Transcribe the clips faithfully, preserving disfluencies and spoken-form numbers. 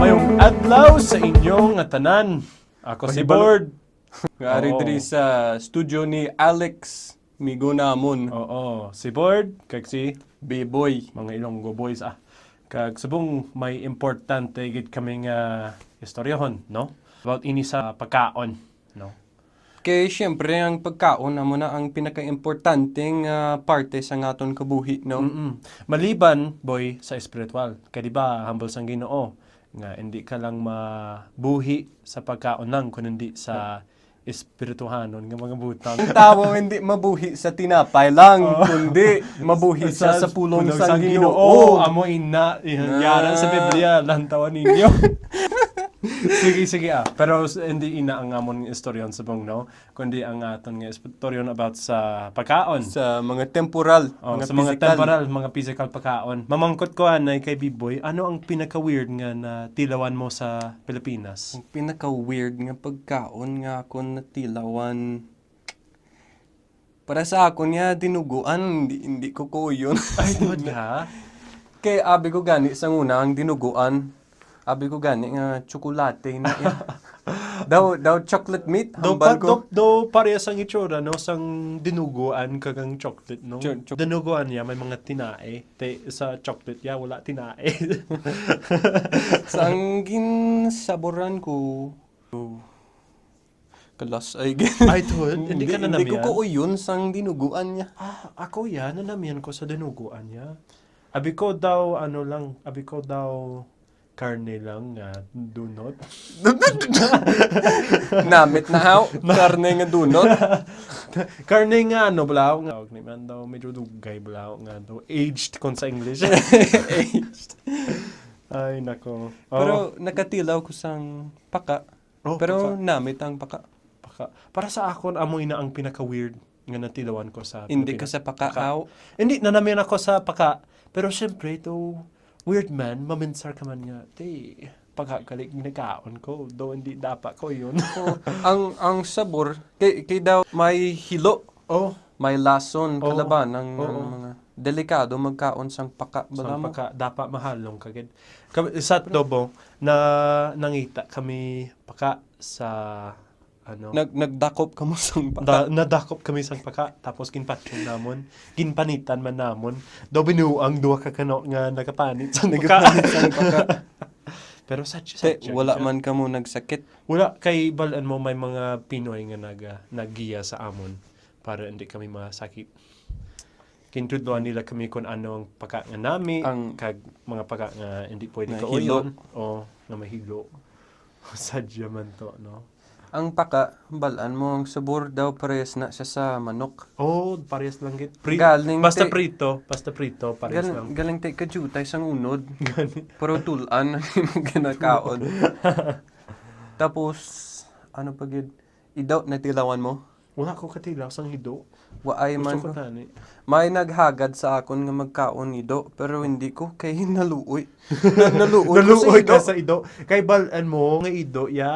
Mayong adlaw sa inyo nga tanan. Ako si Pahibalo. Bord. Nga ari Oo. diri sa studio ni Alex, migo namon. Oo, si Bord, kag si Biboy. Mga Ilonggo boys, ah. Kag subong may importante gid kami nga istoryohon, no? About ini sa pagkaon, no? Kay, siyempre, ang pagkaon amo na ang pinakaimportanteng, ah, parte sa aton kabuhi, no? Mm-mm. Maliban, boy, sa espiritual. Kay, di ba, hambal sang Ginoo nga hindi ka lang mabuhi sa pagkaon lang, kundi sa espirituhanon nga mga butang. Ang tawo hindi mabuhi sa tinapay lang, Oo. kundi mabuhi siya Sa sa pulong pulong sang sang Ginoo. Ginoo. Amo ina, yan, Ah. yan sa Biblia, lantawan ninyo. Sige, sige, ah. Pero s-, hindi ina ang amon istoryon subong, no? Kundi ang aton nga istoryon about sa pagkaon. Sa mga temporal, Oh, mga sa mga physical. temporal, mga physical pagkaon. Mamangkot ko anay kay Biboy, ano ang pinaka-weird nga natilawan mo sa Pilipinas? Ang pinaka-weird nga pagkaon nga akon natilawan, para sa akon nga dinuguan, hindi, hindi ko kuyon. Ay, tuod ka? Kay abi ko gani sa una ang dinuguan. Abi ko gani nga tsokolate na iya. Daw, daw chocolate meat, Daw hambal pa, ko. daw, daw parehas ang itsura, no? Sang dinuguan kag ang chocolate, no? Cho-, cho- Dinuguan niya, may mga tinae. Te, sa chocolate niya, wala tinae. Sang ginsaboran ko, kalas, ay, Ay, tuod? Hindi hindi, ka hindi ko nanamian? kuuyon sang dinuguan niya. Ah, ako ya, nanamian ko sa dinuguan niya. Abi ko daw, ano lang, abi ko daw, karne lang nga donut. Namit na, haw. Karne nga donut. Karne nga, ano, balaw nga. Tawag ni man daw, medyo dugay, balaw nga daw. Aged, kung sa English. Aged. Ay, nako. Oh. Pero nakatilaw ko sang paka. Oh, Pero paka. namit ang paka. Paka. Para sa akon, amo ina ang pinaka-weird nga natilawan ko sa Hindi ka Pilipinas. sa paka, Paka. aw. Hindi, nanamian ako sa paka. Pero syempre, to weird man, maminsar ka man nga, "Te, paka gali ginakaon ko. Daw hindi dapat ko yun." Oh, ang, ang sabor, kay, kay daw may hilo, Oh. may lason, Oh. kalaban, ang, Oo. ang mga delikado magkaon sang paka. Bala Sang mo? paka, dapat mahalong ka gid. Ka-, sa Tobo, na, nangita kami paka sa, ano, Nag-, nagdakop ka mo sang paka? Da-, nadakop kami sang paka, tapos ginpatyon namon, ginpanitan man namon. Daw binuang duha ka kano nga nagapanit sang paka. Nagapanit sang paka. Pero sa, sa Te, wala man kamo nagsakit? Wala, kay balaan mo may mga Pinoy nga naga-, naggiya sa amon para hindi kami masakit. Gintudloan nila kami kung ano ang paka nga nami, Ang kag mga paka nga hindi pwede Nga kauyon, hilo. O nga mahilo. Sadya man to, no? Ang paka, balaan mo ang sabor daw, parehas na siya sa manok. Oh, parehas lang gid. Pri-, Galing basta te-, prito, basta prito, parehas Galing, lang. galing te kajutay sang unod. Gani. Pero tulan ang imong ginakaon. Tapos, ano pa gid? Idaw, natilawan mo? Wala ko katilaw sang ido. Waay Gusto man ko ko. tani. May naghagad sa akon nga magkaon ido, pero hindi ko kay naluoy. Na-, naluoy ko sa Naluoy ka ido. sa ido. Kay balaan mo nga ido, ya,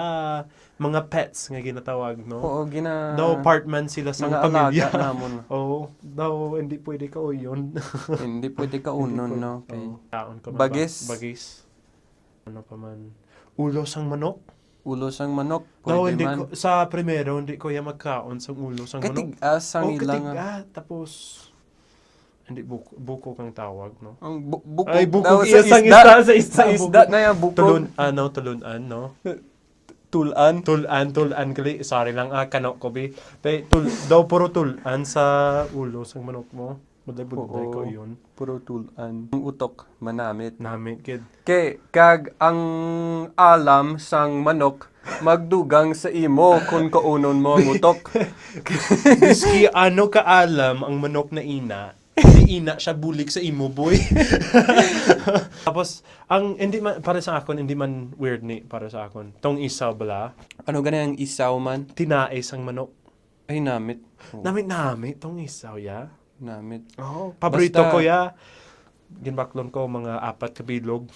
mga pets nga ginatawag, no? Oo, gina-, Daw part man sila sa mga pamilya. alaga namon. Oo, daw hindi pwede kauyon. Hindi pwede kaunon, Hindi pwede. no? Kay Oo. Kaon ko man ba? Bagis. Bagis. Ano pa man? Ulo sang manok? Ulo sang manok, Daw, pwede hindi man. ko, sa primero, hindi ko ya magkaon sang ulo sang manok. Katigas sang Oh, ila nga. katigas. Tapos, hindi, buk-, bukog ang tawag, no? Ang bu-, bukog Ay, bukog daw iya sa sang isda. isda, sa isda, Sa isda bukog. na yan, bukog. Tulun-, ano, tulun-an, no? Tulan. Tulan, tulan, kali. Sorry lang, ah, kano ko, bi. Te, tul-, daw puro tulan sa ulo sang manok mo. Budlay-budlay Oo. ko yun. Puro tulan. Ang utok, manamit. Namit, kid. Kay, kag ang alam sang manok, magdugang sa imo kung kaunon mo ang utok. Miski ano ka alam ang manok na ina, di ina siya bulig sa imo, boy. Tapos, ang, hindi man, para sa akon, hindi man weird ni, para sa akon. Tong isaw bala. Ano gani ang isaw man? Tinae sang manok. Ay, namit. Oh. Namit-namit tong isaw, ya. Namit. Oh, paborito Basta ko, ya. Ginbaklon ko, mga apat ka bilog.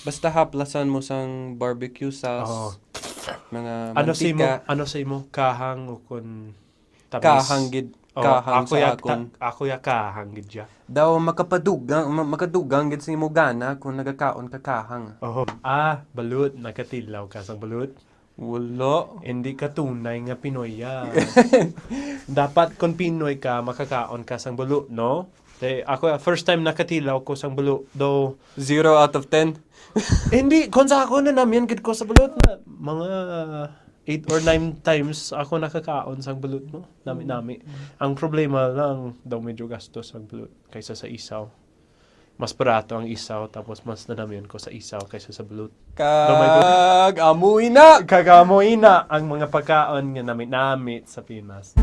Basta haplasan mo sang barbecue sauce, Oh. mga Ano sa imo, mantika. ano sa imo, kahang o kun tamis? Kahang gid. Oh, Kahang ako sa ya akon. ta- ako ya kahang gid siya. Daw makapadugang, ma- makadugang gid sa imo gana kung nagakaon ka kahang. Oh, ah, balut, nakatilaw ka sang balut. Wala. Hindi ka tunay nga Pinoy ya. Dapat kung Pinoy ka, makakaon ka sang balut, no? Te, ako, first time nakatilaw ko sang balut, though. Zero out of ten. Eh, hindi, kung sa ako na namin gid ko sa balut na mga eight or nine times ako nakakaon sang balut mo. Nami-nami. Ang problema lang daw medyo gastos ang balut kaysa sa isaw. Mas barato ang isaw tapos mas nanamian ko sa isaw kaysa sa balut. Gamay ko. Kag amo ina. Kagamo ina ang mga pagkaon nga nami-nami sa Pinas.